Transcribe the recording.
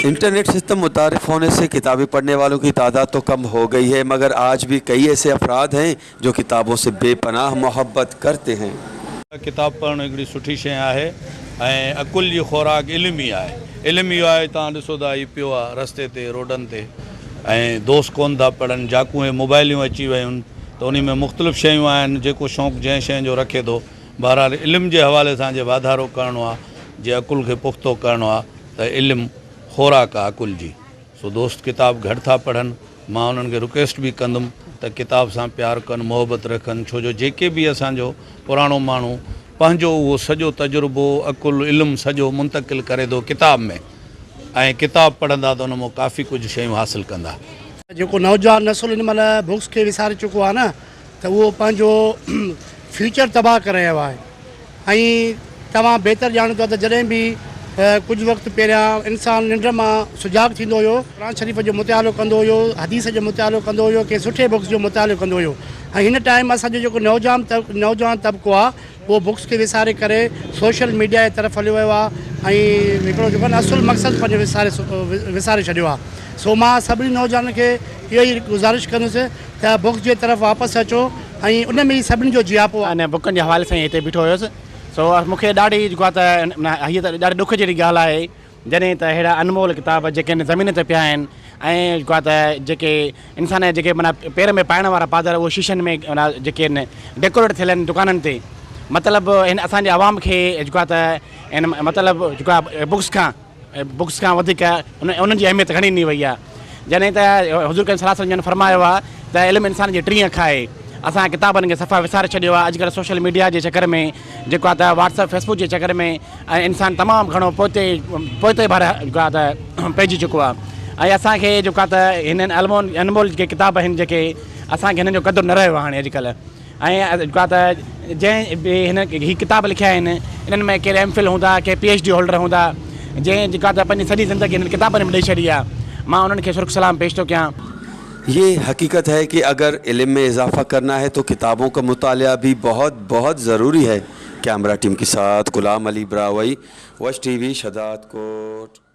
Internet system मुतारिफ़ होने से किताबें पढ़ने वालों की तादाद तो कम हो गई है, मगर आज भी कई ऐसे अफराद हैं जो किताबों से बेपनाह मोहब्बत करते हैं। ڪتاب پڙهڻ هڪڙي سٺي شيء آهي ۽ عقل جي خوراڪ علم ئي آهي. علم اهو آهي توهان ڏسو ٿا هي پيو آهي رستي تي روڊن تي ۽ دوست ڪونه ٿا پڙهن جاڪون هي موبائليون اچي ويون ته انهي ۾ مختلف شيون آهن جيڪو شوق جنهن شيء جو رکي ٿو بهرحال علم جي حوالي سان جي واڌارو ڪرڻو آهي جي عقل کي پختو ڪرڻو آهي ته علم خوراڪ آهي عقل جي سو دوست ڪتاب گهٽ ٿا پڙهن مان انهن کي رڪويسٽ به ڪندم ته ڪتاب سان پيار ڪن محبت رکن ڇو جو جيڪي به اسان جو پراڻو ماڻهو پنهنجو اهو سڄو تجربو عقل علم سڄو منتقل ڪري ٿو ڪتاب ۾ ۽ ڪتاب پڙهندا ته ان مان ڪافي ڪجهه شيون حاصل ڪندا. جيڪو نوجوان نسل هن مهل بڪس کي وساري چڪو آهي نه ته اهو پنهنجو فيوچر تباهه ڪري رهيو آهي ۽ توهان بهتر ڄاڻو ٿا ته جڏهن به ڪجهه وقت پهريان انسان ننڊ مان سجاڳ ٿيندو هيو قرآن شريف جو مطالعو ڪندو هيو حديث جو مطالعو ڪندو هيو ڪنهن سٺي بڪس جو مطالعو ڪندو هيو ۽ هن ٽائيم اسان جو جيڪو نوجوان نوجوان طبقو آهي اهو بڪس کي وساري ڪري سوشل ميڊيا جي طرف هليو ويو آهي ۽ هڪڙو جيڪو آهي نه اصل مقصد پنهنجو وساري وساري ڇڏيو آهي سو مان سڀني نوجوانن کي اهو ئي گذارش ڪندس ته بڪس جي طرف واپس اچو ۽ ان ۾ ئي سڀني جو جياپو آهي. ان بڪن جي حوالي سان ئي هتي بيٺو هيس سو مون کي ڏاڍي جيڪو آهي ته هيء ته ڏاڍي ڏک جهڙي ڳالهه آهي جڏهن ته اهڙا انمول ڪتاب جيڪي هن زمين تي پيا آهن ۽ جيڪو آهي ته جيڪي انسان جا جيڪي معنيٰ پير ۾ پائڻ وارا پادر اهي شيشن ۾ معنيٰ جيڪي آهن ڊيڪوريٽ ٿيل آهن دڪانن تي مطلب هن اسان جي عوام کي جيڪو آهي ته هن مطلب جيڪو آهي بڪس کان بڪس کان وڌيڪ انهن جي اهميت گهڻي ڏني وئي آهي جڏهن ته حضور ڪريم صلي الله عليه وسلم جن فرمايو آهي ته علم انسان جي ٽين اک آهي اسان ڪتابن کي صفا وساري ڇڏيو آهي اڄڪلهه سوشل ميڊيا جي چڪر ۾ جيڪو آهي ته واٽس ايپ فيسبوڪ جي چڪر ۾ ۽ انسان تمام گهڻو پوئتي پوئتي ڀر جيڪو آهي ته پئجي چڪو آهي ۽ اسان کي جيڪو آهي ته هنن المون انمول جيڪي ڪتاب آهن جيڪي اسان کي هنن جو قدر نه رهيو آهي هاڻي اڄڪلهه ۽ جيڪو آهي ته جنهن به هن هي ڪتاب لکيا آهن انهن ۾ ڪير ايم فل هوندا ڪي پي ايڇ ڊي هولڊر هوندا جنهن جيڪو آهي ته پنهنجي سڄي زندگي هنن ڪتابن ۾ ڏئي ڇڏي آهي مان انهن کي سرخ سلام پيش ٿو ڪيان. ये हकीकत है कि अगर इल्म में इजाफ़ा करना है तो किताबों का मुतालिया भी बहुत बहुत ज़रूरी है। कैमरा टीम के साथ गुलाम अली ब्रावई, वश टीवी, शहदादकोट।